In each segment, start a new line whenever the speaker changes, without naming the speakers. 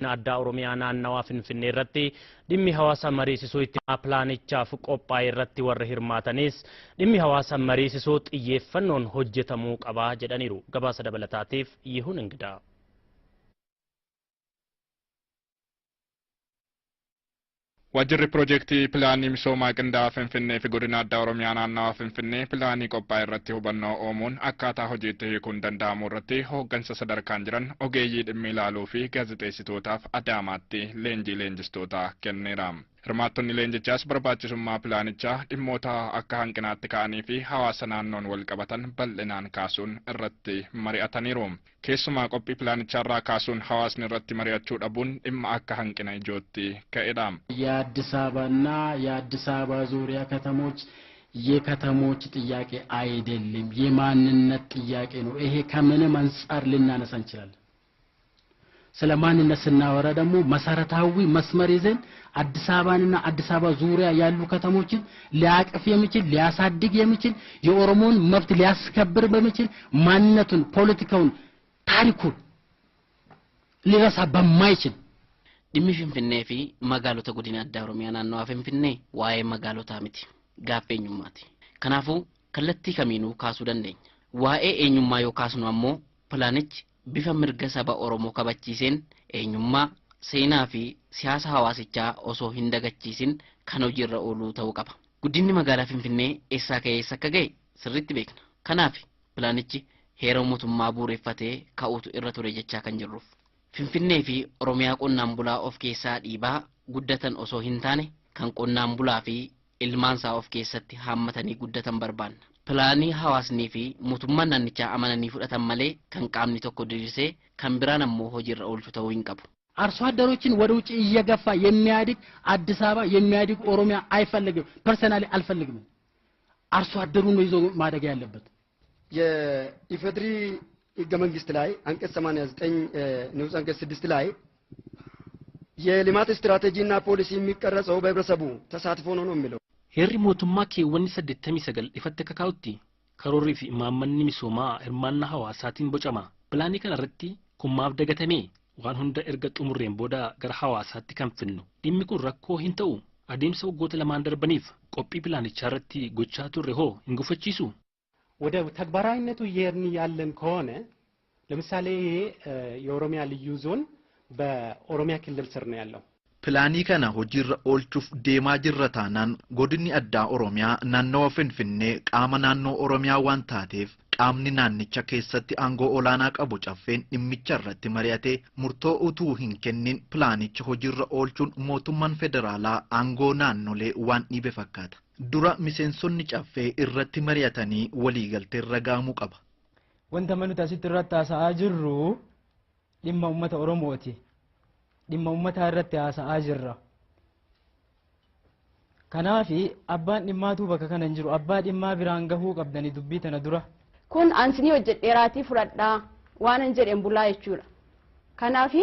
Addaa Oromiyaa naannawaa Finfinnee irratti dhimmi hawaasa mariisisuu itti pilaanichaaf qophaa'e irratti warri hirmaatanis dhimmi hawaasa mariisisuu xiyyeeffannoon hojjetamuu qaba jedhaniiru. Gabaasa dabalataatiif Yihuun Ingidaa.
Waajjirri piroojeektii pilaanii misoomaa qindaa'aa Finfinnee fi godina addaa Oromiyaa naannawaa Finfinnee pilaanii qophaa'e irratti hubannoo uumuun akkaataa hojiitti hiikuun danda'amu irratti hooggansa sadarkaan jiran ogeeyyii dhimmi ilaaluu fi gaazexeessitootaaf Adaamaatti leenjii leenjistootaa kenneera. Hirmaattonni leenjichaas barbaachisummaa pilaanichaa dhimmoota akka hanqinaatti ka'anii fi hawaasa naannoon wal qabatan bal'inaan kaasuun irratti mari'ataniiru. Keessumaa qophii pilaanichaa kaasuun hawaasni irratti mari'achuu dhabuun dhimma akka hanqina ijootti ka'edha.
የአዲስ አበባና የአዲስ አበባ ዙሪያ ከተሞች የከተሞች ጥያቄ አይደለም፣ የማንነት ጥያቄ ነው። ይሄ ከምንም አንጻር ልናነሳ እንችላለን። ስለ ማንነት ስናወራ ደግሞ መሰረታዊ መስመር ይዘን አዲስ አበባንና አዲስ አበባ ዙሪያ ያሉ ከተሞችን ሊያቅፍ የሚችል፣ ሊያሳድግ የሚችል፣ የኦሮሞን መብት ሊያስከብር በሚችል፣ ማንነቱን፣ ፖለቲካውን፣ ታሪኩን ሊረሳ በማይችል
Dhimmi Finfinnee fi magaalota godina addaa Oromiyaa naannawaa Finfinnee waa'ee magaalotaa miti, gaaffii eenyummaati. Kanaafuu kallattii kamiinuu kaasuu dandeenya. Waa'ee eenyummaa yoo kaasnu ammoo pilaanichi bifa mirga saba Oromoo kabachiiseen eenyummaa, seenaa fi siyaasa hawaasichaa osoo hin dagachiisin kan hojiirra ooluu ta'uu qaba. Guddinni magaalaa Finfinnee eessaa ka'ee eessa akka ga'e sirriitti beekna. Kanaaf pilaanichi heera mootummaa bu'uureffatee ka'uutu irra ture jechaa kan jirruuf. Finfinnee fi Oromiyaa qonnaan bulaa of keessaa dhiibaa guddatan osoo hin taane kan qonnaan bulaa fi ilmaansaa of keessatti haammatanii guddatan barbaanna. Pilaanii hawaasnii fi mootummaan naannichaa amananii fudhatan malee kan qaamni tokko diriirsee kan biraan ammoo hojiirra oolchu ta'uu hin qabu.
አርሶ አደሮችን ወደ ውጭ እየገፋ የሚያድግ አዲስ አበባ የሚያድግ ኦሮሚያ አይፈልግም። ፐርሰናሊ አልፈልግም። አርሶ አደሩን ነው ይዞ ማደግ ያለበት።
የኢፌድሪ ህገ መንግስት ላይ አንቀጽ 89 ንዑስ አንቀጽ 6 ላይ የልማት ስትራቴጂና ፖሊሲ የሚቀረጸው በህብረተሰቡ ተሳትፎ ነው ነው የሚለው።
Heerri mootummaa keewwanni 89 ifatti akka kaa'utti karoorrii fi imaammanni misoomaa hirmaannaa hawaasaatiin bocama. Pilaanii kana irratti kun maaf dagatamee waan hunda erga xumurreen booda gara hawaasaatti kan finnu. Dhimmi kun rakkoo hin ta'u. Adeemsa waggoota lamaan darbaniif qophii pilaanichaa irratti gochaa turre hoo hin gufachiisu?
ወደ ተግባራዊነቱ እየሄድን ያለን ከሆነ ለምሳሌ ይሄ የኦሮሚያ ልዩ ዞን በኦሮሚያ ክልል ስር ነው ያለው።
Pilaanii kana hojiirra oolchuuf deemaa jirra taanaan godinni addaa Oromiyaa naannawa Finfinnee qaama naannoo Oromiyaa waan taateef qaamni naannicha keessatti aangoo olaanaa qabu caffeen dhimmicha irratti mari'atee murtoo utuu hin kennin pilaanicha hojiirra oolchuun mootummaan federaalaa aangoo naannolee waan dhiibe fakkaata. Dura miseensonni caffee irratti mari'atanii waliigalteerra gahamuu qaba.
Wanta nuti asitti irratti haasa'aa jirru dhimma uummata Oromooti. Dhimma uummataa irratti haasa'aa jirra. Kanaafi abbaan dhimmaatu bakka kana hin jiru. Abbaa dhimmaa biraan gahuu qabdanii dubbii tana dura.
Kun ansinii hojjedheeraatii fudhadhaa waan hin jedheen bulaa jechuudha. Kanaafi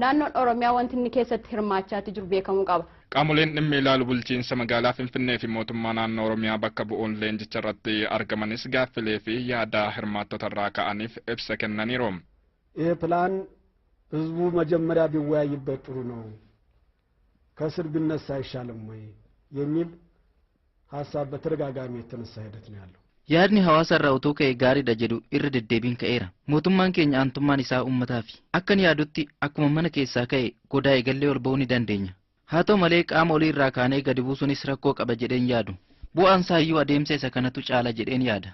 naannoon Oromiyaa wanti inni keessatti hirmaachaati jiru beekamuu qaba.
Qaamoleen dhimmi ilaalu bulchiinsa magaalaa Finfinnee fi mootummaa naannoo Oromiyaa bakka bu'uun leenjicha irratti argamanis gaaffilee fi yaada hirmaattota irraa ka'aniif ibsa kennaniiru.
ይህ ፕላን ህዝቡ መጀመሪያ ቢወያይበት ጥሩ ነው፣ ከስር ቢነሳ አይሻልም ወይ የሚል ሀሳብ በተደጋጋሚ የተነሳ ሂደት ነው ያለው።
Yaadni hawaasa irraa utuu ka'e gaariidha jedhu irra deddeebiin ka'eera. Mootummaan keenya aantummaan isaa uummataafi. Akkan yaadutti akkuma mana keessaa ka'e godaa eegallee ol ba'uu ni dandeenya. Haa ta'u malee qaama olii irraa kaanee gadi buusuunis rakkoo qaba jedheen yaadu. Bu'aan isaayyuu adeemsa isa kanatu caala jedheen yaada.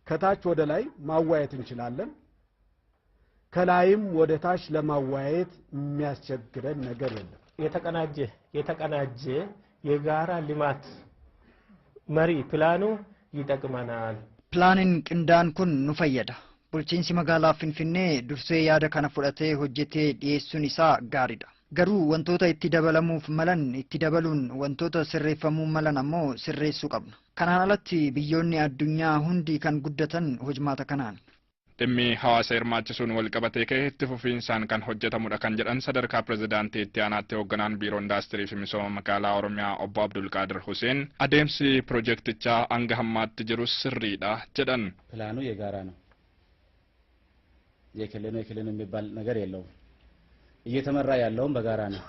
ከታች ወደ ላይ ማዋየት እንችላለን። ከላይም ወደ ታች ለማዋየት የሚያስቸግረን ነገር የለም።
የተቀናጀ የጋራ ልማት መሪ ፕላኑ ይጠቅመናል።
Pilaaniin qindaa'aan kun nu fayyada. Bulchiinsi magaalaa Finfinnee dursee yaada kana fudhatee hojjetee dhiyeessuun isaa gaariidha. Garuu wantoota itti dabalamuuf malan itti dabaluun wantoota sirreeffamuu malan ammoo sirreessuu qabna. Kanaan alatti biyyoonni addunyaa hundi kan guddatan hojmaata kanaan.
Dhimmi hawaasa hirmaachisuun wal qabatee ka'e itti fufiinsaan kan hojjetamudha kan jedhan sadarkaa pirezidaantii itti aanaatti hoogganaan biiroo indaastirii fi misooma magaalaa Oromiyaa obbo Abdulqaadir Hussein adeemsi piroojeektichaa hanga hammaatti jiru sirriidha jedhan.
ፕላኑ የጋራ ነው። የክልል ነው የክልል ነው የሚባል ነገር የለውም። እየተመራ ያለውም በጋራ ነው።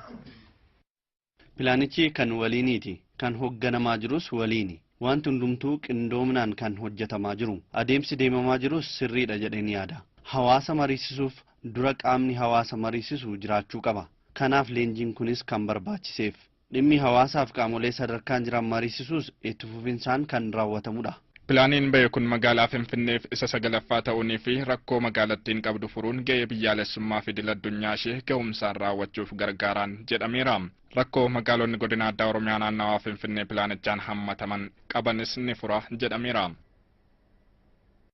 Pilaanichi kan waliiniiti. Kan hoogganamaa jirus waliini. Wanti hundumtuu qindoominaan kan hojjetamaa jiru. Adeemsi deemamaa jirus sirriidha jedheen yaada. Hawaasa mariisisuuf dura qaamni hawaasa mariisisu jiraachuu qaba. Kanaaf leenjiin kunis kan barbaachiseef. Dhimmi hawaasaaf qaamolee sadarkaan jiran mariisisuus itti fufinsaan kan raawwatamudha.
Pilaaniin ba'e kun magaalaa Finfinneef isa sagalaffaa ta'uunii fi rakkoo magaalattiin qabdu furuun ga'ee biyyaalessummaa fi idil addunyaa ishee ga'umsaan raawwachuuf gargaaraan jedhameera. Rakkoo magaalonni godina addaa Oromiyaa naannawaa Finfinnee pilaanichaan hammataman qabanis ni fura jedhameera.